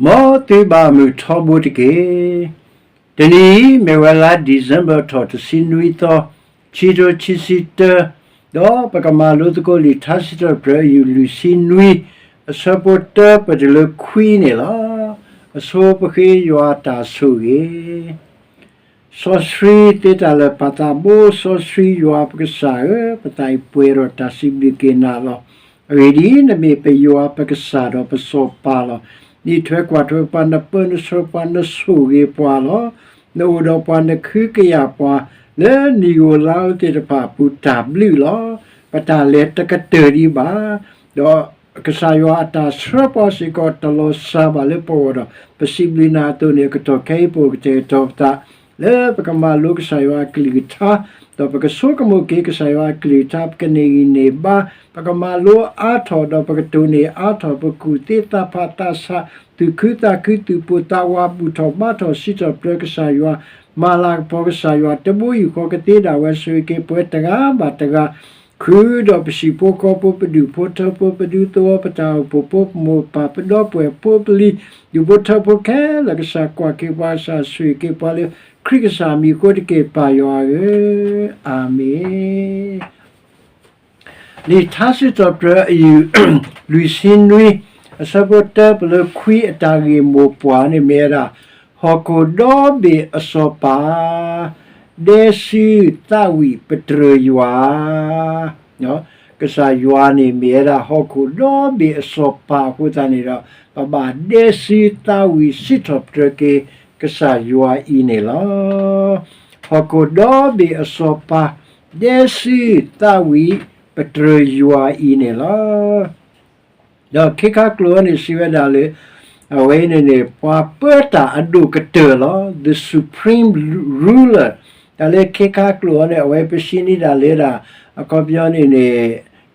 မ်သုဘၣ်မုာ်ထီဘိတက့ၢ်. တနံၤအံၤ မ့ၢ်ဝဲလါ December ထီၣ်တဆံနွံသီ, ခံထိခံဆံတၢ, ဒီးပကမၤလိသကိးလံာ်ထါစံးထီၣ်ပတြၢၤအယူၢ်လွံၢ်ဆံနွံ, အဆၢဖိတၢပတုၤလၢခွံန့ၣ်လီၤ. အဆိပဃ့ယွၤအတၢ်ဆိၣ်ဂ့ၤ စီဆှံသ့တၢ်လၢာ်ပာ်သးဘိ, စီဆှံယွၤပကစၢ်ဧၢ, ပသးအံၤပှဲၤဒီးတၢ်စံးဘျုးက့ၤနၤလီၤ. အဂ့ၢ်ဒ်အံၤ, နမ့ၢ်ပယွၤပကစၢ်ဒီးပစီၤပၤလီၤ. နအံးထွဲကွၢ်ထွဲပှၤ, နပၢနဆှၢပှၤ, နဆိၣ်ဂ့ၤပှၤလီၤ. နအိၣ်ဒီးပှၤ, နကဟုကယာ်ပှၤ, လၢနံၣ်ဧိၤလါဧိၤသ့ၣ်တဖၣ်အပူၤတၢ်ဘျုးလီၤ. ပတၢ်လဲၤတကတၢၢ်ဒံးဘၣ်, ဒီးကစၢ်ယွၤအတၢ်ဆှၢပှၤစ့ၢ်ကီးတလီၤစၢ်ဘၣ်လၢပဂီၢ်ဒီး ပစံးဘျုးနၤအသိးန့ၣ် အကတီၢ်ခဲအံၤပအိၣ်ကတဲာ်ကတီၤပသး လၢပကမၤလိကစၢ်ယွၤအကလုၢ်ကထါ, ဒီးပကဆိကမိၣ်က့ၤကစၢ်ယွၤအကလုၢ်ကထါ, ပကန့ၢ်ဂံၢ်န့ၢ်ဘါ, ပကမၤလိအါထီၣ်, ဒီးပကတိၢ်န့ၢ်အါထီၣ်, ပကူၣ်သ့သးဖးသးဆး, သူၣ်ခုသးခု, သူၣ်ပိၢ်သးဝး, ဘူၣ်ထီၣ်ဘါထီၣ်, စံးထီၣ်ပတြၢၤကစၢ်ယွၤ, မၤလၤကပီၤကစၢ်ယွၤ, တဘိယူၢ်ဃီကသ့ဒၣ်ဝဲ, ဆိၣ်ဂ့ၤက့ၤပှၤတဂၤဘၣ်တဂၤ, ဃုာ်ဒီးပဟံၣ်ဖိဃီဖိ, ပဒူၣ်ဖိထၢဖိ, ပဒူသဝီ, ပတၢ်အိၣ်ဖှိၣ်ဖိ, ပမိၢ်ပၢ်, ပဒီပုၢ်ဝဲၢ်ဖိ, ပလံၤ, ဒူၣ်ဖိထၢဖိခဲလၢာ်, ကစၢ်ကွၢ်က့ၤပှၤ, ကစၢ်ဆိၣ်ဂ့ၤက့ၤပှၤလၢ ခရံာ်ကစၢ်မံၤအဃိတက့ၢ်, ပၢ်ယွၤဧၢ, အၤမ့ၣ်. လံာ်ထါစံးထီၣ်ပတြၢၤအယူၢ် လွံၢ်ဆံနွံ, အဆၢဖိတၢပတုၤလၢခွံအတၢ်ဂ့ၢ်မိၢ်ပှၢ်န့ၣ်မ့ၢ်ဝဲဒၣ်, ဟီၣ်ခိၣ်ဒီဘ့ၣ်အစီၤပၤ ဒဲစုသးဝံၣ်ပတြၢၤယွၤ, ကစၢ်ယွၤန့ၣ်မ့ၢ်ဝဲဒၣ်ဟီၣ်ခိၣ်ဒီဘ့ၣ်အစီၤပၤအဃိသတးန့ၣ်ဒီး ပဘၣ်ဒဲစုသးဝံၣ်စံးထီၣ်ပတြၢၤက့ၤကစၢ်ယွၤအံၤန့ၣ်လီၤ. ဟီၣ်ခိၣ်ဒီဘ့ၣ်အစီၤပၤ ဒဲစုသးဝံၣ်ပတြၢၤယွၤအံၤန့ၣ်လီၤ. ဒီးခ့ခါကျိာ်အံၤန့ၣ်စံးဝဲဒၣ်လၢ အဝဲအံၤန့ၣ်န့ၣ် ပှၤပၢတၢ်အဒိၣ်ကတၢၢ်လီၤ, the supreme ruler. တၢ်လၢခ့ခါကျိာ်အံၤန့ၣ် အဝဲပစံးန့ၢ်ဒၣ်လၢဒၣ် အခီပညီန့ၣ်န့ၣ်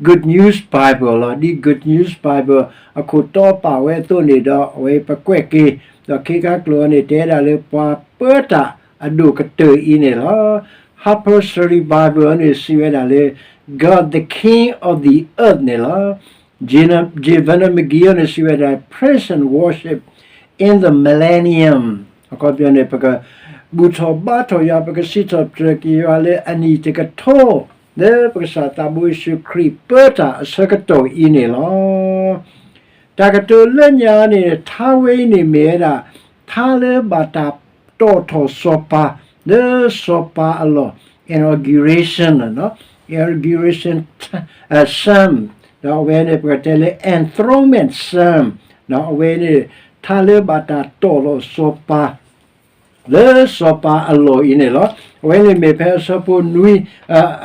Good News Bible လီၤ. ဒ် Good News Bible အခိၣ်တီပာ်ဝဲအသိးန့ၣ်ဒီး အဝဲပကွဲးက့ၤ, ဒီးခ့ခါကျိာ်အံၤန့ၣ် တဲဒၣ်လၢပှၤပၢတၢ်အဒိၣ်ကတၢၢ်အံၤန့ၣ်လီၤ. Harper Study Bible အံၤန့ၣ် စံးဝဲဒၣ်လၢ God the King of the earth န့ၣ်လီၤ. James Madison အံၤန့ၣ် စံးဝဲဒၣ် praise and worship in the millennium. အခီပညီန့ၣ် ပကဘူၣ်ထီၣ်ဘါထီၣ်ယွၤ, ပကစံးထီၣ်ပတြၢၤက့ၤယွၤလၢအနံၣ်တကထိ လၢပကစၢ်သးဘိယ့ၣ်ၡူးခရံာ်ပၢတၢ်အဆၢကတီၢ်အံၤန့ၣ်လီၤ. တၢ်ကတိၤလၢညါန့ၣ် ထါဝဲအံၤန့ၣ်မ့ၢ်ဝဲဒၣ် ထါလၢဘၣ်တၢ်တီၣ်ထီၣ်စီၤပၤ လၢစီၤပၤအလီၢ် inauguration, inauguration, sermon, ဒီးအဝဲန့ၣ် ပကတဲလၢ enthronement sermon, ဒီးအဝဲန့ၣ် ထါလၢဘၣ်တၢ်တီၣ်လီၤစီၤပၤ လၢစီၤပၤအလီၢ်အံၤန့ၣ်လီၤ. အဝဲန့ၣ်မ့ၢ်ဖဲအဆၢဖိနွံ,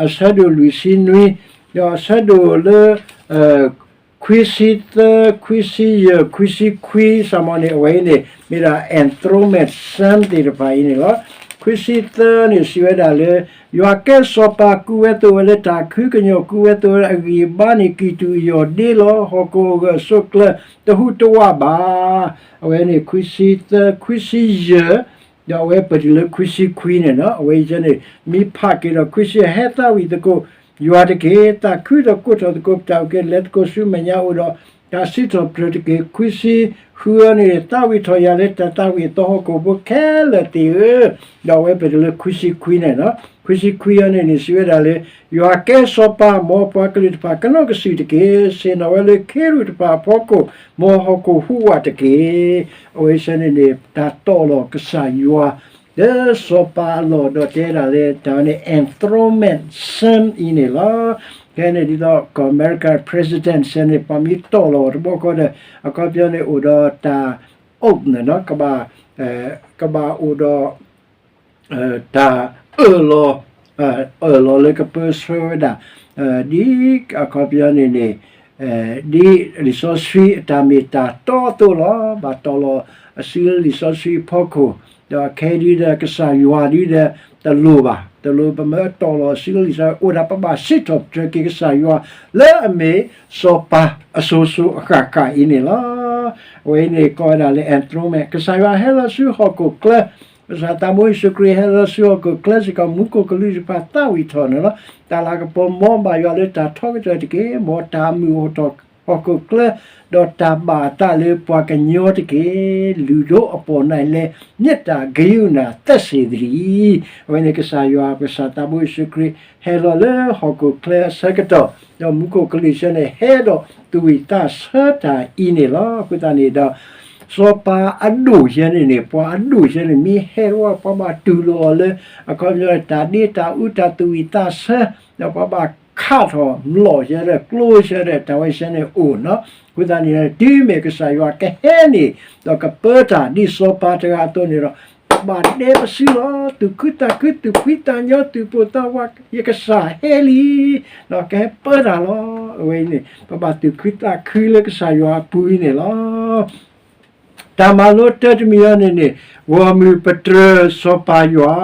အဆၢဒိၣ်လွံၢ်ဆံနွံ, ဒီးအဆၢဒိၣ်လၢ ခွံဆံသၢ, ခွံဆံယဲၢ်, ခွံဆံခွံ စ့ၢ်ကီးန့ၣ် အဝဲအံၤန့ၣ် မ့ၢ်ဒၣ် enthronement sermon သ့ၣ်တဖၣ်အံၤန့ၣ်လီၤ. ခွံဆံသၢန့ၣ် စံးဝဲဒၣ်လၢ ယွၤကဲစီၤပၤ ကူဝဲသိးဝဲလၢတၢ်ခုကညီၤ, ကူဝဲသိးဝဲလၢအဂံၢ်အဘါန့ၣ် ကံၢ်တူာ်အယီၢ်ဒ့လီၤ. ဟီၣ်ခိၣ်အဂၢၢ်အဆိးကျၢၤ တဟူးတဝးဘၣ်. အဝဲန့ၣ် ခွံဆံသၢ, ခွံဆံယဲၢ်, ဒီးအဝဲပတုၤလၢခွံဆံခွံန့ၣ်လီၤ. အဝဲအံၤန့ၣ် မ့ၢ်ဖးက့ၤဒီး ခွံဆံယဲၢ် ဟဲသးဝံၣ်သကိးယွၤတက့ၢ်, သးခုဒီးကိးထီၣ်သကိးပတၢ်အုၣ်က့ၤ လဲၤသကိးဆူမဲာ်ညါအိၣ်ဒီး တၢ်စံးထီၣ်ပတြၢၤတက့ၢ်. ခွံဆံဃုအံၤန့ၣ် သးဝံၣ်ထီၣ်ယၤလၢတၢ်သးဝံၣ်အသီ ဟီၣ်ခိၣ်ဖိခဲလၢာ်သ့ၣ်ဧၢ, ဒီးအဝဲပတုၤလၢခွံဆံခွံန့ၣ်လီၤ. ခွံဆံခွံအံၤန့ၣ်န့ၣ် စံးဝဲဒၣ်လၢ ယွၤကဲစီၤပၤ မ်ပှၤကလုာ်တဖၣ်ကနီၣ်ကစၢ်တက့ၢ်, ဆ့ၣ်နီၤဝဲလၢခ့ရူၢ်တဖၣ်အဖီခိၣ် မ်ဟီၣ်ခိၣ်ဟူးဝးတက့ၢ်. အဝဲဆၢန့ၣ်န့ၣ် တၢ်တီၣ်လီၤကစၢ်ယွၤ လၢစီၤပၤအလီၢ်ဒီးတဲဒၣ်လၢတၢ်န့ၣ် enthronement sermon အံၤန့ၣ်လီၤ. ခဲအံၤန့ၣ်ဒ်သိး ကီၢ်အမဲရကၤ president ဆၢန့ၣ် ပှၤမ့ၢ်တီၣ်လီၤတဘျီဃီဒီး အခီပညီန့ၣ်အိၣ်ဒီးတၢ် oath န့ၣ်လီၤ, ကဘၣ်, ကဘၣ်အိၣ်ဒီး တၢ်အၢၣ်လီၤ, အၢၣ်လီၤလၢကပၢဆှၢဝဲဒၣ် ဒ်အခီပညီန့ၣ်န့ၣ် ဒ်လံာ်စီဆှံအတၢ်မ့ၢ်တၢ်တီအသိးလီၤ. ဘၣ်တီၣ်လီၤအစုလၢလံာ်စီဆှံအဖီခိၣ်, ဒီးခဲအံၤဒ်ဒီးကစၢ်ယွၤဒ်ဒီး တလိၣ်ဘၣ်, တလိၣ်ပမ့ၢ်တီၣ်လီၤအစုလၢလံာ်စီဆှံ အိၣ်ဒၣ်ပဘၣ်စံးထီၣ်ပတြၢၤက့ၤကစၢ်ယွၤ လၢအမ့ၢ်စီၤပၤအစိၤစိၤအဃၣ်ဃၣ်အံၤန့ၣ်လီၤ. အဝဲအံၤန့ၣ်ကိးဝဲဒၣ်လၢ enthronement ကစၢ်ယွၤဟဲလီၤဆူဟီၣ်ခိၣ်ချၢ ကစၢ်သးဘိယ့ၣ်ၡူးခရံာ်ဟဲလီၤဆူဟီၣ်ခိၣ်ချၢစ့ၢ်ကီး မူခိၣ်ကလူးတဖၣ်သးဝံၣ်ထီၣ်န့ၣ်လီၤ. တၢ်လၤကပီၤ မ်ဘၣ်ယွၤလၢတၢ်ထီကတၢၢ်တက့ၢ်, မ်တၢ်မုာ်အိၣ်ထီၣ် ဟီၣ်ခိၣ်ချၢ, ဒီးတၢ်ဘၣ်အသးလၢပှၤကညီတက့ၢ်. လုၢ်ဒိၣ်အပီၢ်နၢ်လဲ မ့ၢ်တၢ်ဂ့ၤအုၣ်နၢ်သးစ့ၢ်သတး. အဝဲန့ၣ်ကစၢ်ယွၤ ကစၢ်သးဘိယ့ၣ်ၡူးခရံာ် ဟဲလီၤလၢဟီၣ်ခိၣ်ချၢအဆၢကတီၢ်, ဒီးမူခိၣ်ကလူးဆၢန့ၣ် ဟဲဒီးသူၣ်ဝံၣ်သးဆၢတၢ်အံၤန့ၣ်လီၤ. အဃိသတးန့ၣ်ဒီး စီၤပၤအဒိၣ်ဆၢန့ၣ်န့ၣ် ပှၤအဒိၣ်ဆၢန့ၣ် မ့ၢ်ဟဲလီၤ ပှၤဘၣ်တူၢ်လိာ်အီၤလၢ အခီပညီ တၢ်ဒ့တၢ်အူတၢ်သူၣ်ဝံၣ်သးဆၢ, ဒီးပှၤဘၣ်ခးထီၣ်လီၢ်ဆၢဒီး ကျိဆၢဒီး တၢ်ဝဲဆၢန့ၣ်အိၣ်နီၤ. အဃိသတးန့ၣ် တုၤမ့ၢ်ကစၢ်ယွၤကဟဲန့ၣ် ဒီးကပၢတၢ်ဒ်စီၤပၤတဂၤအသိးန့ၣ်ဒီး ဘၣ်ဒဲပစုလီၤ. သူၣ်ခုသးခု သူၣ်ဖှံသးညီ သူၣ်ပိၢ်သးဝး ယကစၢ်ဟဲလံ, ကဟဲပၢတၢ်လီၤ. အဝဲအံၤန့ၣ် ပဘၣ်သူၣ်ခုသးခုလၢကစၢ်ယွၤအပူၤအံၤန့ၣ်လီၤ. တၢ်မၤလိတၢတမံၤအံၤန့ၣ်န့ၣ် ဂီၢ်မုၢ်ပတြၢၤစီၤပၤယွၤ,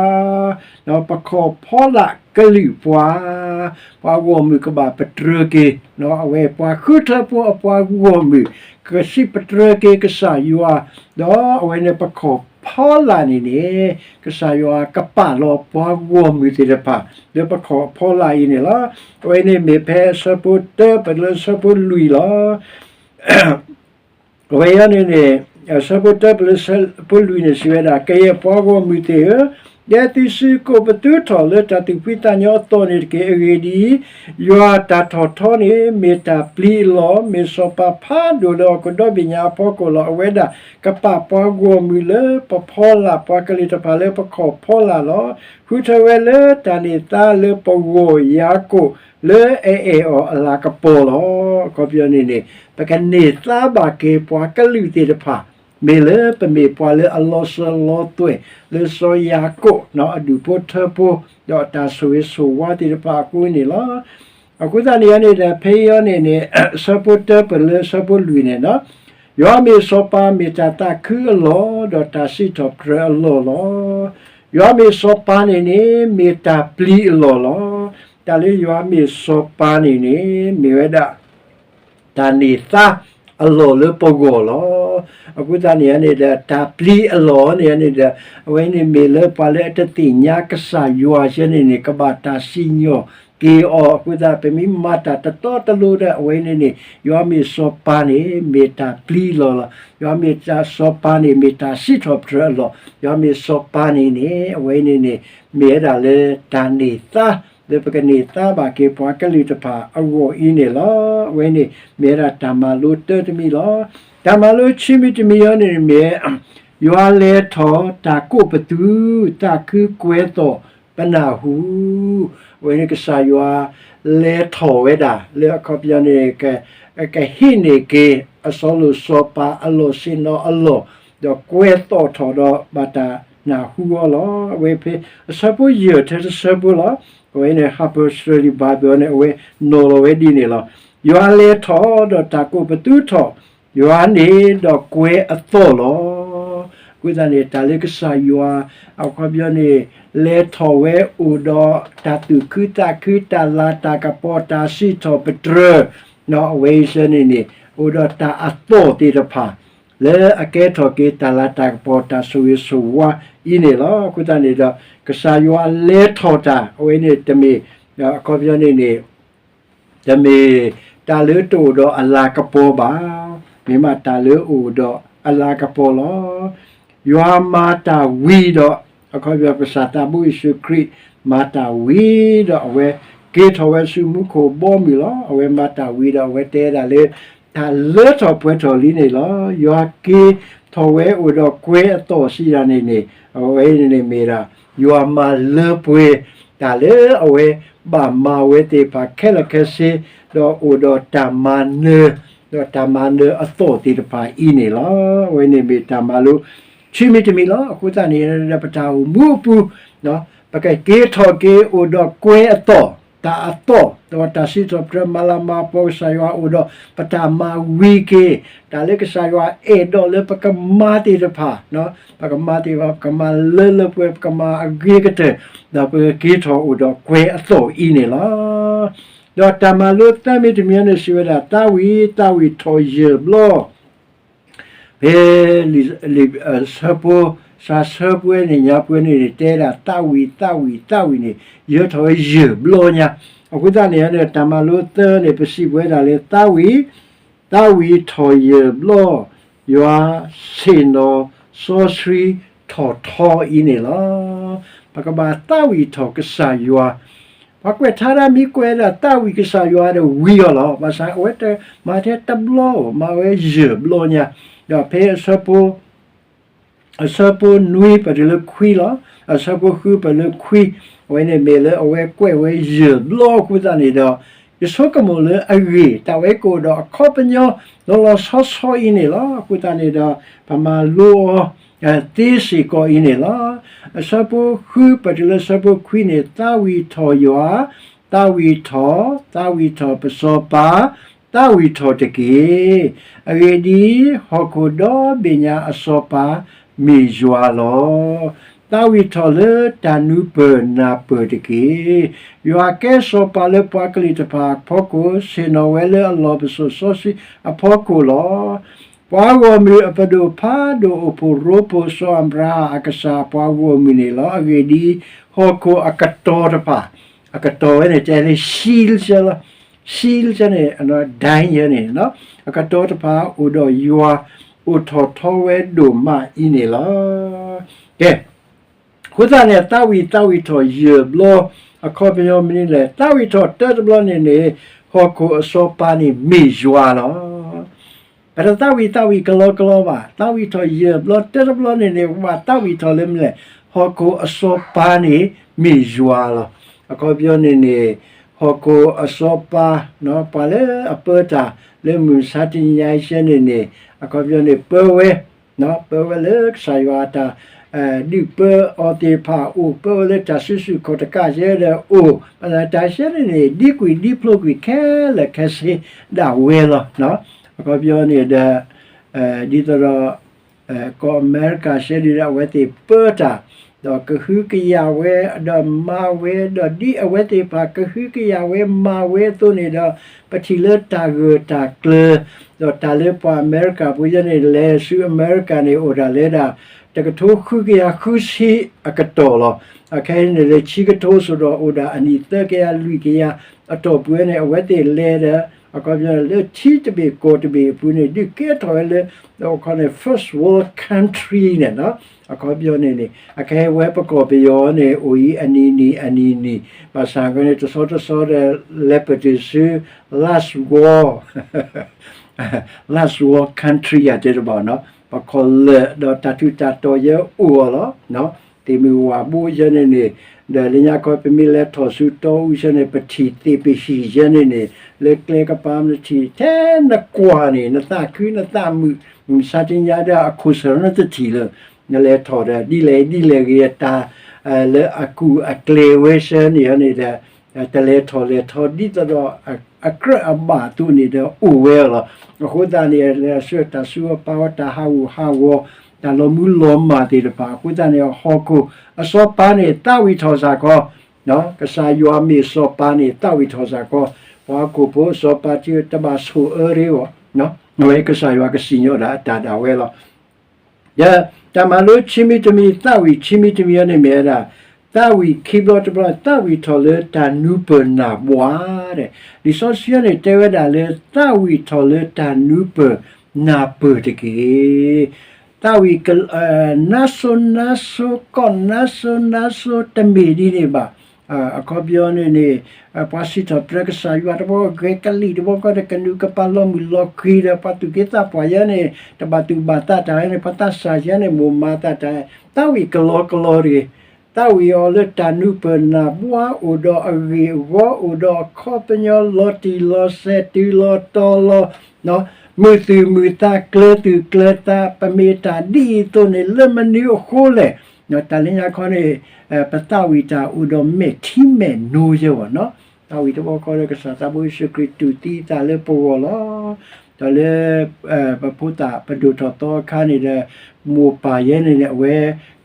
ဒီးပခီၣ်ဖီလာ်ကလုာ်ပှၤ, ပှၤဂီၢ်မုၢ်ကဘၣ်ပတြၢၤက့ၤ, အဝဲပှၤဃုထၢဖိအပှၤဂီၢ်မုၢ် ကစံးပတြၢၤက့ၤကစၢ်ယွၤ, ဒီးအဝဲန့ၣ်ပခီၣ်ဖီလာ်န့ၣ်န့ၣ် ကစၢ်ယွၤကပာ်လီၤပှၤဂီၢ်မုၢ်သ့ၣ်တဖၣ် လၢပခီၣ်ဖီလာ်အံၤန့ၣ်လီၤ. အဝဲန့ၣ်မ့ၢ်ဖဲအဆၢဖိတၢပလၢဆၢဖိလွံၢ်လီၤ. အဝဲအံၤန့ၣ်န့ၣ် အဆၢဖိတၢပလၢဆၢဖိလွံၢ်န့ၣ် စံးဝဲဒၣ်, ကယဲၢ်ပှၤဂီၢ်မုၢ်သ့ၣ်ဧၢ, ဒဲသုစုကိးပသူထီၣ်လၢတၢ်သူၣ်ဖှံသးညီအသီၣ်န့ၣ်တက့ၢ်. အဂ့ၢ်ဒ်အံၤ, ယွၤတၢ်ထီၣ်ထီန့ၣ် မ့ၢ်တၢ်ပျံၤအလီၢ်, မ့ၢ်စီၤပၤဖးဒိၣ်လၢဟီၣ်ခိၣ်ဒီဘ့ၣ်ညါအဖီခိၣ်လီၤ. အဝဲဒၣ်ကပာ်ပှၤဂီၢ်မုၢ်လၢပဖီလာ် ပှၤကလုာ်တဖၣ်လၢပခီၣ်ဖီလာ်လီၤ. ဃုထၢဝဲလၢတၢ်န့ၢ်သါလၢပဂီၢ်ယၤကိာ် လၢအအဲၣ်အီၤအလၤကပီၤလီၤ. အခီပညီန့ၣ်န့ၣ် ပကန့ၢ်သါဘၣ်က့ၤပှၤကလုာ်သ့ၣ်တဖၣ် မ့ၢ်လၢပမ့ၢ်ပှၤလၢအလီၤစၢၤလီၤသွဲၣ် လၢစီၤယၤကိာ် အဒူၣ်ဖိထၢဖိ ဒီးတၢ်ဆိၣ်ဂ့ၤဆိၣ်ဝါသ့ၣ်တဖၣ်အဃိန့ၣ်လီၤ. အဃိသတးန့ၣ်န့ၣ်ဒီး ဖဲအံၤန့ၣ်န့ၣ် ဆၢဖိတၢပလၢဆၢဖိလွံၢ်န့ၣ်, ယွၤမ့ၢ်စီၤပၤ မ့ၢ်တၢ်သးခုအလီၢ် ဒီးတၢ်စံးထီၣ်ပတြၢၤအလီၢ်လီၤ. ယွၤမ့ၢ်စီၤပၤန့ၣ်န့ၣ် မ့ၢ်တၢ်ပျံၤအလီၢ်လီၤ. တၢ်လၢယွၤမ့ၢ်စီၤပၤန့ၣ်န့ၣ် မ့ၢ်ဝဲဒၣ် တၢ်န့ၢ်သါအလီၢ်လၢပဂီၢ်လီၤ. အဃိသတးန့ၣ်န့ၣ်ဒီး တၢ်ပျံၤအလီၢ်န့ၣ်န့ၣ်ဒီး အဝဲန့ၣ်မ့ၢ်လၢပှၤလၢအတသ့ၣ်ညါကစၢ်ယွၤဆၢန့ၣ်န့ၣ် ကဘၣ်တၢ်စံၣ်ညီၣ်က့ၤအီၤ. အဃိသတး ပမ့ၢ်မၤတၢ်တတီတလိၤဒီး အဝဲန့ၣ်န့ၣ် ယွၤမ့ၢ်စီၤပၤန့ၣ် မ့ၢ်တၢ်ပျံၤအလီၢ်လီၤ. ယွၤမ့ၢ်စီၤပၤန့ၣ် မ့ၢ်တၢ်စံးထီၣ်ပတြၢၤအလီၢ်. ယွၤမ့ၢ်စီၤပၤန့ၣ်န့ၣ် အဝဲန့ၣ်န့ၣ် မ့ၢ်ဝဲဒၣ်လၢတၢ်န့ၢ်သါ လၢပကန့ၢ်သါဘၣ်က့ၤပှၤကလုာ်တဖၣ်အဂီၢ်အံၤန့ၣ်လီၤ. အဝဲန့ၣ်မ့ၢ်ဝဲဒၣ်တၢ်မၤလိတၢတမံၤလီၤ. တၢ်မၤလိခံမံၤတမံၤအံၤန့ၣ်မ့ၢ် ယွၤလဲၤထီၣ်တၢ်ကိးပသူ သးခုကွဲၤသီၣ်ပနၢ်ဟူ. အဝဲန့ၣ်ကစၢ်ယွၤလဲၤထီၣ်ဝဲဒၣ် လၢအခီပညီန့ၣ် ကဟံးန့ၢ်က့ၤ အစီၤလိာ်စီၤပၤအလီၢ်ဆ့ၣ်နီၤအလီၢ် ဒီးကွဲၤသီၣ်ထီၣ်ဒီးဘၣ်တၢ်နၢ်ဟူအီၤလီၤ. အဝဲဖဲအဆၢဖိယဲၢ်ထဲတဆၢဖိလီၤ. အဝဲန့ၣ် Harper Study Bible န့ၣ် အဝဲနီၤလီၤဝဲဒ်န့ၣ်လီၤ. ယွၤလဲၤထီၣ်ဒီးတၢ်ကိးပသူထီၣ်, ယွၤန့ၣ်ဒီးကွဲၤအသီၣ်လီၤ. အဃိသတးန့ၣ် တၢ်လၢကစၢ်ယွၤ အခီပညီန့ၣ် လဲၤထီၣ်ဝဲအိၣ်ဒီးတၢ်သူၣ်ခုသးခု တၢ်လၤတၢ်ကပီၤ တၢ်စံးထီၣ်ပတြၢၤ အဝဲအံၤဆၢန့ၣ်န့ၣ် အိၣ်ဒီးတၢ်အသီၣ်သ့ၣ်တဖၣ် လၢအကဲထီၣ်က့ၤတၢ်လၤတၢ်ကပီၤ တၢ်ဆိၣ်ဂ့ၤဆိၣ်ဝါအံၤန့ၣ်လီၤ. အဃိသတးန့ၣ်ဒီး ကစၢ်ယွၤလဲၤထီၣ်တၢ် အဝဲန့ၣ်တမ့ၢ် အခီပညီန့ၣ်န့ၣ် တမ့ၢ်တၢ်လၢတအိၣ်ဒီးအလၤကပီၤဘၣ်, မ့ၢ်မးတၢ်လၢအိၣ်ဒီးအလၤကပီၤလီၤ. ယွၤမၤတၢ်ဝံၤဒီး အခီပညီကစၢ်သးဘိယ့ၣ်ၡူးခရံာ် မၤတၢ်ဝံၤဒီး အဝဲက့ၤထီၣ်ဝဲဆူမူခိၣ်ဘီမုၢ်လီၤ. အဝဲမၤတၢ်ဝံၤဒီး အဝဲတဲဒၣ်လၢ တၢ်လၢထီၣ်ပှဲၤထီၣ်လံန့ၣ်လီၤ. ယွၤက့ၤထီၣ်ဝဲအိၣ်ဒီးကွဲၤအသီၣ်စံးဒၣ်န့ၣ်န့ၣ် အဝဲန့ၣ်မ့ၢ်ဒၣ် ယွၤမၤလၢပှဲၤ တၢ်လၢအဝဲဘၣ်မၤဝဲသ့ၣ်တဖၣ်ခဲလၢာ်ခဲဆ့, ဒီးအိၣ်ဒီးတၢ်မၤနၢၤ, ဒီးတၢ်မၤနၢၤအသီၣ်သ့ၣ်တဖၣ်အံၤန့ၣ်လီၤ. အဝဲန့ၣ်မ့ၢ်တၢ်မၤလိ ခံမံၤတမံၤလီၤ. အဃိသတးန့ၣ် ပတၢ်အိၣ်မူအပူၤ ပကက့ၤထီၣ်က့ၤအိၣ်ဒီးကွဲၤအသီၣ်, တၢ်အသီၣ်, ဒီးတၢ်စံးထီၣ်ပတြၢၤ မၤလၤမၤကပီၤကစၢ်ယွၤအိၣ်ဒီး ပတၢ်မၤဝံၤက့ၤ တၢ်လၢကစၢ်ယွၤအဲၣ်ဒိးလၢပကမၤသ့ၣ်တဖၣ်, ပကမၤသ့ၣ်တဖၣ် ပကမၤလၢလၢပှဲၤပှဲၤ ပကမၤအဂ့ၤကတၢၢ်, ဒီးပကက့ၤထီၣ်အိၣ်ဒီးကွဲၤအသီၣ်အံၤန့ၣ်လီၤ. ဒီးတၢ်မၤလိသၢမံၤတမံၤန့ၣ် စံးဝဲဒၣ် သးဝံၣ် သးဝံၣ်ထီၣ်ယဲၢ်ဘျီ ဖဲ လံာ်ဆၢဖိ စှၤဆၢပှဲၤန့ၣ်ညါပှဲၤန့ၣ် တဲဒၣ်သးဝံၣ် သးဝံၣ် သးဝံၣ်န့ၣ် ယဲၢ်ထီၣ်ဝဲယဲၢ်ဘျီညါ. အဃိသတးန့ၣ် တၢ်မၤလိသၢန့ၣ် ပစံးပဝဲဒၣ်လၢသးဝံၣ် သးဝံၣ်ထီၣ်ယဲၢ်ဘျီ, ယွၤဆ့ၣ်နီၤစီဆှံထီၣ်ထီအံၤန့ၣ်လီၤ. ပကဘၣ်သးဝံၣ်ထီၣ်ကစၢ်ယွၤ, ပှၤကွဲးထါဒၣ်မ့ၢ်ကွဲးဒၣ်သးဝံၣ်ကစၢ်ယွၤဒီးဝံၤအီၤလီၤ. ဘၣ်ဆၣ်အဝဲတမၤထဲတဘျီဧိၤ, မၤဝဲယဲၢ်ဘျီညါ, ဒီးဖဲအဆၢဖိ အဆၢဖိနွံပတုၤလၢခွံလီၤ. အဆၢဖိဃုပတုၤလၢခွံ, အဝဲန့ၣ်မ့ၢ်လၢအဝဲကွဲးဝဲယဲၢ်ဘျီအဃိသတးန့ၣ်ဒီး, ယဆိကမိၣ်လၢအဂ့ၢ် တၢ်ဝဲကအိၣ်ဒီးအခီပညီ လီၤလီၤဆီဆီအံၤန့ၣ်လီၤ. အဃိသတးန့ၣ်ဒီး ပမၤလိအီၤ သ့စ့ၢ်ကီးအံၤန့ၣ်လီၤ. အဆၢဖိဃုပတုၤလၢအဆၢဖိခွံန့ၣ်, သးဝံၣ်ထီၣ်ယွၤ, သးဝံၣ်ထီၣ်, သးဝံၣ်ထီၣ်ပစီၤပၤ, သးဝံၣ်ထီၣ်တက့ၢ်. အဂ့ၢ်ဒ်အံၤ, ဟီၣ်ခိၣ်ဒီဘ့ၣ်ညါအစီၤပၤမ့ၢ်ယွၤလီၤ. သးဝံၣ်ထီၣ်လၢတၢ်နူပၢၢ်နၢ်ပၢၢ်တက့ၢ်. ယွၤကဲစီၤပၤလၢပှၤကလုာ်တဖၣ်အဖီခိၣ်, ဆ့ၣ်နီၤဝဲလၢအလီၢ်ပစိာ်စီဆှံအဖီခိၣ်လီၤ. ပှၤဂီၢ်မုၢ်အပဒိၣ်ဖးဒိၣ်အိၣ်ဖှိၣ်ရိဖှိၣ် စီၤအၤဘြၤဟၣ်အကစၢ်ပှၤဂီၢ်မုၢ်န့ၣ်လီၤ. အဂ့ၢ်ဒ်အံၤ, ဟီၣ်ခိၣ်အကတီၤတဖၣ်, အကတီၤဝဲန့ၣ် တဲလၢ ဆံလၢ ဆံလၢန့ၣ် ဒၣ်ယဲန့ၣ်, အကတီၤတဖၣ်အိၣ်ဒီးယွၤ အိၣ်ထီၣ်ထီဝဲဒိၣ်မးအံၤန့ၣ်လီၤ. ကဲ, အဃိသတးန့ၣ် သးဝံၣ် သးဝံၣ်ထီၣ်ယဲၢ်ဘျီ, အခီပညီမနုၤလဲၣ်, သးဝံၣ်ထီၣ်တၢတဘျီန့ၣ်န့ၣ်, ဟီၣ်ခိၣ်အစီၤပၤန့ၣ်မ့ၢ်ယွၤလီၤ. ပတသးဝံၣ်သးဝံၣ်ကလီကလီဘၣ်. သးဝံၣ်ထီၣ်ယဲၢ်ဘျီတၢတဘျီန့ၣ်န့ၣ် ပဘၣ်သးဝံၣ်ထီၣ်လၢမနုၤလဲၣ်, ဟီၣ်ခိၣ်အစီၤပၤန့ၣ်မ့ၢ်ယွၤလီၤ. အခီပညီန့ၣ်န့ၣ်, ဟီၣ်ခိၣ်အစီၤပၤ, ပှၤလၢအပၢတၢ်လၢမုၢ်မဆါတနံၤညါအံၤစဲန့ၣ်န့ၣ်, အခီပညီန့ၣ် ပၢဝဲ ပၢဝဲလၢကစၢ်ယွၤအတၢ် ဒုးပၢအီၤသ့ၣ်တဖၣ်အိၣ်, ပၢဝဲလၢတၢ်စုဆူၣ်ခီၣ်တကးယဲဒီးအိၣ်, တၢ်စဲန့ၣ်န့ၣ် ဒံကွံာ်ဒံဖျိးကွံာ်ခဲလၢာ်ခဲဆ့ဒၣ်ဝဲလီၤ. အခီပညီန့ၣ်ဒီး ဒ်သိးဒီး ကီၢ်အမဲရကၤစဲဒ်ဒီး အဝဲသ့ၣ်ပၢတၢ်, ဒီးကဟုကယာ်ဝဲ, ဒီးမၤဝဲ, ဒီးဒ်အဝဲသ့ၣ်တဖၣ်ကဟုကယာ်ဝဲမၤဝဲအသိးန့ၣ်ဒီး, ပထံၣ်လၢတၢ်ဂၢၢ်တၢ်ကျၢၤ, ဒီးတၢ်လၢပှၤအမဲရကၤဖိယဲန့ၣ် လဲၤဆူအမဲရကၤန့ၣ် အိၣ်ဒၣ်လဲဒၣ် တကထိဃုကယၤဃုဆံအကတီၢ်လီၤ. အခဲအံၤန့ၣ်လၢဆံကထိစိၤဒီး အိၣ်ဒၣ်အနံၣ်သၢကယၤလွံၢ်ကယၤအတီၢ်ပူၤန့ၣ် အဝဲသ့ၣ်လဲၤဒီး အခီပညီလၢထံတဘ့ၣ်ကီၢ်တဘ့ၣ်အပူၤန့ၣ် ဒုးကဲထီၣ်ဝဲလၢ အခီန့ၣ် first world country န့ၣ်, အခီပညီန့ၣ်န့ၣ် အခဲအံၤဝဲပကီၢ်ပယီၤန့ၣ် အိၣ်အံၤအနံၤနံၤအနံၤနံၤ, ဘၣ်ဆၣ်ကန့ၣ် တဆီတဆီဒီး လဲၤပတုာ်ဆူ last world last world country ယတဲတဘၣ်နီၤ, ပခီၣ်လၢာ်ဒီးတၢ်ထူးတၢ်တီၤယဲအိၣ်အီၤလီၤ. သ့ၣ်မုၢ်ဝၣ်ဘိယဲန့ၣ်န့ၣ်, ဒီးလၢညါခီပမ့ၢ်လဲၤထီၣ်ဆူတီအူယဲန့ၣ် ပထံၣ်သ့ၣ်ပဟံၣ်ယဲန့ၣ်န့ၣ်, လၢကျဲကပၤနထံၣ်ထဲနကွၢ်န့ၣ် နသးခုနသးမုာ်, မုၢ်မဆါတနံၤညါဒီးအခိၣ်ဆၢၣ်နတထံၣ်လၢၤ, နလဲၤထီၣ်ဒီး ဒ်လဲၣ်ဒ်လဲၣ်ဂ့ၤတၢ် လၢအကူၣ်အကျဲၤဝဲဆၢန့ၣ်န့ၣ်ဒီး တလဲၤထီၣ်လဲၤထီဒ်သိးဒီး အကြၢးအဘၣ်အသိးန့ၣ်ဒီးအိၣ်ဝဲလီၤ. အဃိသတးန့ၣ် လၢအဆှၢတၢ်ဆူအပၢ်ဝဲတၢ်ဟးဂူာ်ဟးဂီၤ, တၢ်လီၤမူလီၤမၢ်သ့ၣ်တဖၣ်, အဃိသတးန့ၣ် ဟီၣ်ခိၣ်အစီၤပၤန့ၣ် သးဝံၣ်ထီၣ်စ့ၢ်ကီး, ကစၢ်ယွၤမ့ၢ်စီၤပၤန့ၣ် သးဝံၣ်ထီၣ်စ့ၢ်ကီး, ပှၤဟီၣ်ခိၣ်ဖိအစီၤပၤတဘၣ်ဆိၣ်အၢရ့အီၤ, အဝဲကစၢ်ယွၤကစံၣ်ညီၣ်ဒၣ်အတၢ်ဒၣ်ဝဲလီၤ. ဒီးတၢ်မၤလိခံမံၤတမံၤ သးဝံၣ်ခံမံၤတမံၤအံၤန့ၣ်မ့ၢ်ဝဲဒၣ်, သးဝံၣ်ခံဘျီတဘျီ သးဝံၣ်ထီၣ်လၢတၢ်နူပၢၢ်နၢ်ဘှါဒီး, လံာ်စီဆှံန့ၣ်တဲဝဲဒၣ်လၢ သးဝံၣ်ထီၣ်လၢတၢ်နူပၢၢ်နၢ်ပၢၢ်တက့ၢ်. သးဝံၣ် နါစိၤနါစိၤ ကီၢ်နါစိၤနါစိၤ တမ့ၢ်ဒ်န့ၣ်ဘၣ်. အခီပညီန့ၣ်န့ၣ် ပှၤစံးထီၣ်ပတြၢၤကစၢ်ယွၤတဘျီ ဂဲၤကလံၣ်တဘျီဃီဒီးကနုာ်ကပာ်လီၤမုၢ်လီၤခွံဒီး ပှၤသူၣ်က့သးပှၢ်ယဲန့ၣ် တဘၣ်သူၣ်ဘၣ်သးတၢ်န့ၣ် ပှၤသးစၢ်ယဲန့ၣ် မိၢ်မၤသးတၢ်, သးဝံၣ်ကလီကလီတဂ့ၤ. သးဝံၣ်အီၤလၢတၢ်နူပၢၢ်နၢ်ဘှါ အိၣ်ဒီးအဂ့ၢ်အဂီၢ် အိၣ်ဒီးအခီပညီ လီၤတံၢ်လီၤဆဲး တုၤလီၤတီၤလီၤ မုာ်သူၣ်မုာ်သး ကျၢၤသူၣ်ကျၢၤသး ပမ့ၢ်တၢ်ဒ်အံၤအသိးန့ၣ် လၢမနုၤအဃိလဲၣ်. တၢ်လၢညါခီန့ၣ် ပသးဝံၣ်တၢ်အိၣ်ဒီးမဲာ်ထံမဲာ်နိယဲဘၣ်နီၤ. သးဝံၣ်တဘျီဃီဒီး ကစၢ်သးဘိယ့ၣ်ၡူးခရံာ်တူၢ်သံအသးလၢပဂီၢ်လီၤ. ဒီးလၢ ပဖိသၣ်ပဒိၣ်ထီၣ်သီအခါန့ၣ်ဒီး မိၢ်ပၢ်ယဲန့ၣ်န့ၣ် အဝဲ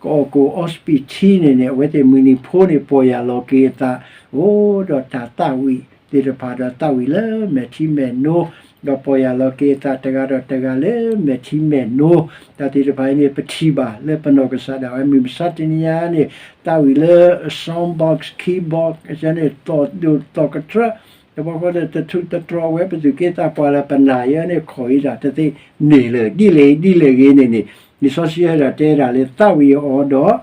ကအီၣ်ကိၣ်အီစပံးထံန့ၣ်န့ၣ် အဝဲသ့ၣ်မုၢ်နံၤဖိန့ၣ် ပီၢ်ယၢ်လီၤက့ၤအသး အိၣ်ဒီးတၢ်သးဝံၣ်သ့ၣ်တဖၣ်ဒီး သးဝံၣ်လၢမဲာ်ထံမဲာ်နိ ဒီးပီၢ်ယၢ်လီၤက့ၤအသးတဂၤဒီးတဂၤလၢမဲာ်ထံမဲာ်နိ, တၢ်သ့ၣ်တဖၣ်အံၤန့ၣ် ပထံၣ်ဘၣ်လၢပနီၢ်ကစၢ်ဒၣ်ဝဲ မုၢ်မဆါတနံၤညါန့ၣ် သးဝံၣ်လၢ sound box keyboard န့ၣ် သီၣ်ဒိၣ်သီၣ်ကတြၢ ဘၣ်ဃီဒီးတထူးတတြီၤဝဲပသူၣ်က့သးပှၢ်လၢပနၢ်ယဲန့ၣ် ခိးအံၤဒၣ်တသ့န့ၣ်လၢ ဒ်လဲၣ်ဒ်လဲၣ်ဂ့ၤန့ၣ်န့ၣ် လံာ်စီဆှံဟဲဒၣ်တဲဒၣ်လၢသးဝံၣ်အီၤဒီး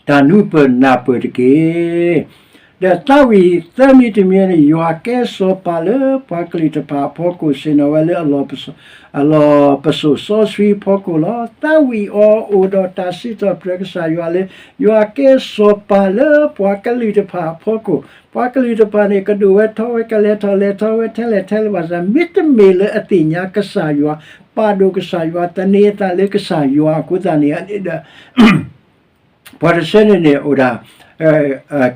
တၢ်နူၤပၢၢ်နၢ်ပၢၢ်တက့ၢ်. ဒီးသးဝံၣ်သၢမံၤတမံၤန့ၣ် ယွၤကဲစီၤပၤလၢပှၤကလုာ်တဖၣ်အဖီခိၣ် ဆ့ၣ်နီၤဝဲလၢ အလီၢ်ပစိာ်စီဆှံအဖီခိၣ်လီၤ. သးဝံၣ်အီၤအိၣ်ဒီးတၢ်စံးထီၣ်ပတြၢၤကစၢ်ယွၤလၢ ယွၤကဲစီၤပၤလၢပှၤကလုာ်တဖၣ်အဖီခိၣ်, ပှၤကလုာ်တဖၣ်န့ၣ် ကဒိၣ်ဝဲထီဝဲ ကလဲၤထီၣ်လဲၤထီဝဲထဲလဲၣ်ထဲလဲၣ်ဘၣ်ဆၣ် မ့တမ့ၢ်လၢအသ့ၣ်ညါကစၢ်ယွၤ, ပာ်ဒိၣ်ကစၢ်ယွၤ, သန့ၤအသးလၢကစၢ်ယွၤအဃိသတးန့ၣ်ဒီး ပှၤတဆၢန့ၣ်န့ၣ် အိၣ်ဒၣ်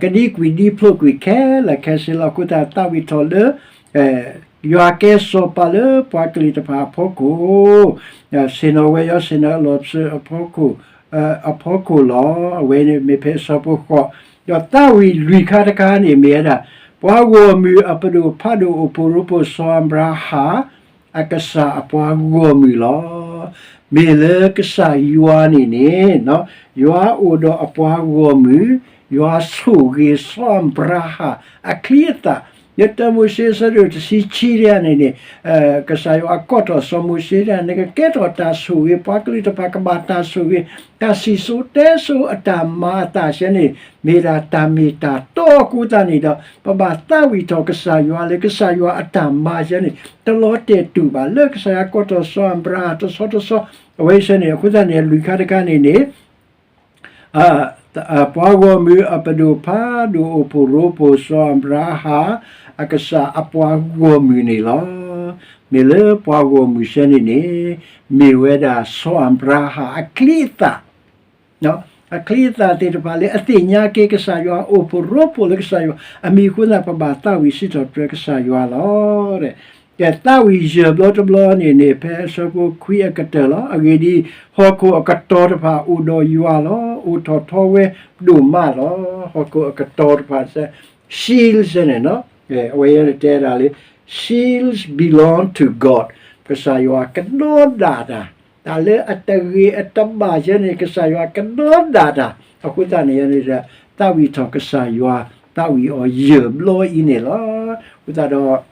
ကဒံကွံာ်ဒံဖျိးကွံာ်ခဲလၢာ်ခဲဆ့လီၤ. အဃိသတးသးဝံၣ်ထီၣ်လၢ ယွၤကဲစီၤပၤလၢပှၤကလုာ်တဖၣ်အဖီခိၣ်, ဆ့ၣ်နီၤဝဲယွၤ ဆ့ၣ်နီၤအလီၢ်ပစိာ်အဖီခိၣ်, အဖီခိၣ်လီၤ. အဝဲန့ၣ်မ့ၢ်ဖဲအဆၢဖိဃိး, ဒီးသးဝံၣ်လွံၢ်ခါတခါန့ၣ်မ့ၢ်ဝဲဒၣ် ပှၤဂီၢ်မုၢ်အပဒိၣ်ဖးဒိၣ်အိၣ်ဖှိၣ်ရိဖှိၣ်စီၤအၤဘြၤဟၣ် အကစၢ်အပှၤဂီၢ်မုၢ်လီၤ. မ့ၢ်လၢကစၢ်ယွၤန့ၣ်န့ၣ် ယွၤအိၣ်ဒီးအပှၤဂီၢ်မုၢ်, ယွၤဆိၣ်ဂ့ၤစီၤအၤဘြၤဟၣ်အချံအသၣ်, လၢတၢမိၤၡ့အဆၢဒိၣ်တဆံခံတခါန့ၣ်န့ၣ် ကစၢ်ယွၤအကိးထီၣ်စီၤမိၤၡ့ဒၣ် နကကဲထီၣ်တၢ်ဆိၣ်ဂ့ၤ ပှၤကလုာ်တဖၣ်ကဘၣ်တၢ်ဆိၣ်ဂ့ၤ, တၢ်စံၣ်စိၤတဲစိၤအတၢ်မၤအသးဆၢန့ၣ် မ့ၢ်ဒၣ်တၢ်မ့ၢ်တၢ်တီအဃိသတးန့ၣ်ဒီး ပဘၣ်သးဝံၣ်ထီၣ်ကစၢ်ယွၤလၢကစၢ်ယွၤအတၢ်မၤဆၢန့ၣ် တလီၤတဲာ်တူာ်ဘၣ် လၢကစၢ်ယွၤကိးထီၣ်စီၤအၤဘြၤဟၣ်တဆီတဆီ အဝဲဆၢန့ၣ် အဃိသတးန့ၣ် လွံၢ်ခါတခါန့ၣ်န့ၣ် ပှၤဂီၢ်မုၢ်အပဒိၣ်ဖးဒိၣ်အိၣ်ဖှိၣ်ရိဖှိၣ်စီၤအၤဘြၤဟၣ် အကစၢ်အပှၤဂီၢ်မုၢ်န့ၣ်လီၤ. မ့ၢ်လၢပှၤဂီၢ်မုၢ်ဆၢန့ၣ်န့ၣ် မ့ၢ်ဝဲဒၣ်စီၤအၤဘြၤဟၣ်အချံအသၣ် အချံအသၣ်သ့ၣ်တဖၣ်လၢအသ့ၣ်ညါက့ၤကစၢ်ယွၤ အိၣ်ဖှိၣ်ရိဖှိၣ်လၢကစၢ်ယွၤအမံၤအဃိသတး ပဘၣ်သးဝံၣ်စံးထီၣ်ပတြၢၤကစၢ်ယွၤလီၤ. ကဲသးဝံၣ်ယဲၢ်ဘျီတဘျီန့ၣ်န့ၣ် ဖဲအဆၢဖိခွံအကတၢၢ်လီၤ. အဂ့ၢ်ဒ်အံၤ, ဟီၣ်ခိၣ်အကတီၤတဖၣ်အိၣ်ဒီးယွၤလီၤ. အိၣ်ထီၣ်ထီဝဲဒိၣ်မးလီၤ. ဟီၣ်ခိၣ်အကတီၤတဖၣ် seals န့ၣ် အဝဲတဲဒၣ်လၢ seals belong to God ကစၢ်ယွၤကဒီးဒၣ်တၢ်, တၢ်လၢအတဂ့ၤအတဘၣ်ယဲန့ၣ် ကစၢ်ယွၤကဒီးဒၣ်တၢ်, အဃိသတးန့ၣ်န့ၣ်ဒီး သးဝံၣ်ထီၣ်ကစၢ်ယွၤ သးဝံၣ်အီၤယဲၢ်ဘျီအံၤန့ၣ်လီၤ. အဃိသတးဒီး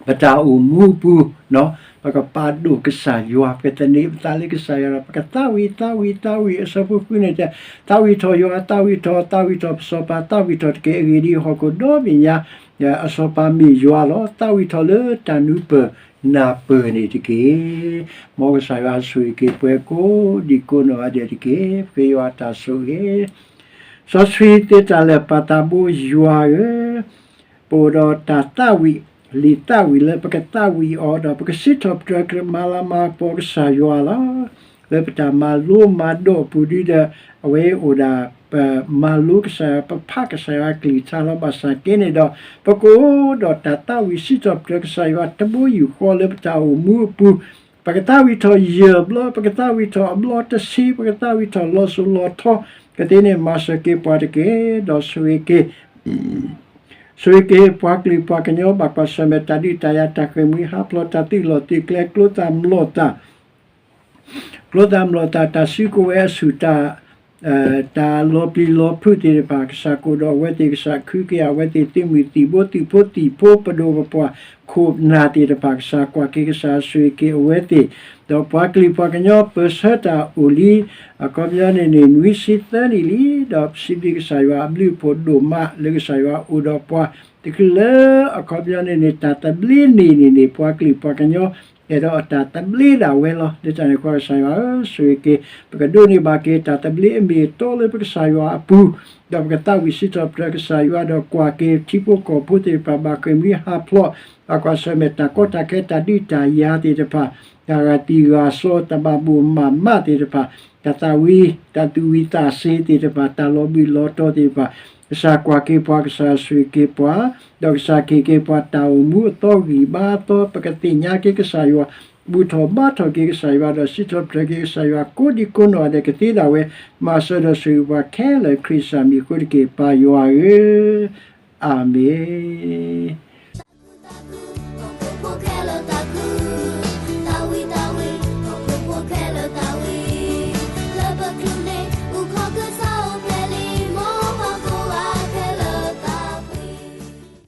ပတၢ်အိၣ်မူအပူၤ ပကပာ်ဒိၣ်ကစၢ်ယွၤ ပကသန့ၤပသးလၢကစၢ်ယွၤဒီး ပကသးဝံၣ် သးဝံၣ် သးဝံၣ် အဆၢဖိဃုန့ၣ်တဲ သးဝံၣ်ထီၣ်ယွၤ သးဝံၣ်ထီၣ် သးဝံၣ်ထီၣ်ပစီၤပၤ သးဝံၣ်ထီၣ်တက့ၢ်. အဂ့ၢ်ဒ်အံၤ, ဟီၣ်ခိၣ်ဒီဘ့ၣ်ညါ အစီၤပၤမ့ၢ်ယွၤလီၤ. သးဝံၣ်ထီၣ်လၢတၢ်နူၤပၢၢ်နၢ်ပၢၢ်န့ၣ်တက့ၢ်. မ်ကစၢ်ယွၤဆိၣ်ဂ့ၤက့ၤပှၤကိးဒံးကိးနီၢ်ဂၤဒဲးတက့ၢ်. ပဃ့ယွၤတၢ်ဆိၣ်ဂ့ၤ စီဆှံသ့တၢ်လၢာ်ပၢ်သးဘိယွၤဧၢ, ပအိၣ်ဒီးတၢ်သးဝံၣ် လံာ်သးဝံၣ်လၢပကသးဝံၣ်အီၤဒီး ပကစံးထီၣ်ပတြၢၤကမၤလၤမၤကပီၤကစၢ်ယွၤလီၤ. လၢပတၢ်မၤလိမၤဒိးအပူၤဒ်ဒီး အဝဲအိၣ်ဒၣ် ပမၤလိကစၢ်ယွၤ ပဖးကစၢ်ယွၤကလုၢ်ကထါလီၤ. ဘၣ်ဆၣ်က့န့ၣ်ဒီး ပကအိၣ်ဒီးတၢ်သးဝံၣ်စံးထီၣ်ပတြၢၤကစၢ်ယွၤတဘိယူၢ်ဃီလၢပတၢ်အိၣ်မူအပူၤ ပကသးဝံၣ်ထီၣ်ယဲၢ်ဘျီ, ပကသးဝံၣ်ထီၣ်အဘျီတဆံ, ပကသးဝံၣ်ထီၣ်လီၤစိၤလီၤထီ, ကသ့န့ၣ်မၤစၢၤက့ၤပှၤတက့ၢ်. ဒီးဆိၣ်ဂ့ၤက့ၤ ဆိၣ်ဂ့ၤက့ၤပှၤကလုာ်ပှၤကညီ ဘၣ်ကွၢ်ဆၢၣ်မဲာ်တၢ်ဒုးတၢ်ယၤ တၢ်ဃ့ၢ်မှံဟးဖျိး တၢ်သုးလီၢ်သုးကျဲ ကျိသၣ်မျိာ်သၣ် ကျိသၣ်မျိာ်သၣ် တၢ်စုကဝဲၤအဆူၣ် တၢ် တၢ်လီၤပျံၤလီၤဖုးသ့ၣ်တဖၣ် ကစၢ်ကအိၣ်ဒီးအဝဲသ့ၣ် ကစၢ်ကဟုကယာ်အဝဲသ့ၣ် သုးမုၢ်သံၣ်ဘိ သုးဖိသံၣ်ဖိ ပဒိၣ်ပပှၢ် ခိၣ်နၢ်သ့ၣ်တဖၣ် ကစၢ်ကွၢ်က့ၤ ကစၢ်ဆိၣ်ဂ့ၤက့ၤအဝဲသ့ၣ် ဒီးပှၤကလုာ်ပှၤကညီ ပၢၢ်ဆၢတၢ်အိၣ်လံ အခီပညီန့ၣ်န့ၣ် နွံဆံသၢနံၣ်လံ ဒီးပစံးဘျုးကစၢ်ယွၤအဘျုးအဖှိၣ်ဒိၣ်မး လၢကစၢ်ယွၤအိၣ်ဒီးပှၤ တချုးလၢအခီပညီန့ၣ်န့ၣ် တၢ်သဘျ့န့ၣ်န့ၣ်န့ၣ် ပှၤကလုာ်ပှၤကညီ အဲၣ်ဒိးအတၢ်သဘျ့ဒၣ်ဝဲလီၤ. လၢတၢ်န့ၣ်အဃိ ကစၢ်ယွၤဧၢ ဆိၣ်ဂ့ၤက့ၤ ပကဒိးန့ၢ်ဘၣ်က့ၤ တၢ်သဘျ့အမ့ၢ်အတီလၢပကစၢ်ယွၤအပူၤ ဒီးပကသးဝံၣ်စံးထီၣ်ပတြၢၤကစၢ်ယွၤ ဒီးကွၢ်က့ၤထံဖိကီၢ်ဖိသ့ၣ်တဖၣ် ဘၣ်ဃ့ၢ်မှံဟးဖျိး ဘၣ်ကွၢ်ဆၢၣ်မဲာ်တၢ်ကီတၢ်ခဲ တၢ်ဒုးတၢ်ယၤသ့ၣ်တဖၣ် တၢ်ဂာ်သံၣ်ဂာ်စီ တၢ်ဘၣ်ဘိၣ်မးမးသ့ၣ်တဖၣ် တၢ်သးဝံၣ် တၢ်သူၣ်ဝံၣ်သးဆံးသ့ၣ်တဖၣ် တၢ်လီၤဘှံးလီၤတီၤသ့ၣ်တဖၣ် ကစၢ်ကွၢ်က့ၤပှၤ ကစၢ်ဆိၣ်ဂ့ၤက့ၤပှၤ ဒီးကစၢ်ကဟ့ၣ်က့ၤပှၤတၢ်အိၣ်မူအသီဂံၢ်ဘါအသီ ပကသ့ၣ်ညါက့ၤကစၢ်ယွၤ ဘူၣ်ထီၣ်ဘါထီၣ်က့ၤကစၢ်ယွၤ ဒီးစံးထီၣ်ပတြၢၤက့ၤကစၢ်ယွၤ ကိးဒံကိးနီၢ်ဂၤဒဲးကသ့ဒၣ်ဝဲ မၤစၢၤဒီးဆိၣ်ဂ့ၤပှၤခဲလၢာ် ခရံာ်ကစၢ်မံၤအဃိတက့ၢ် ပၢ်ယွၤဧၢ အၤမ့ၣ်.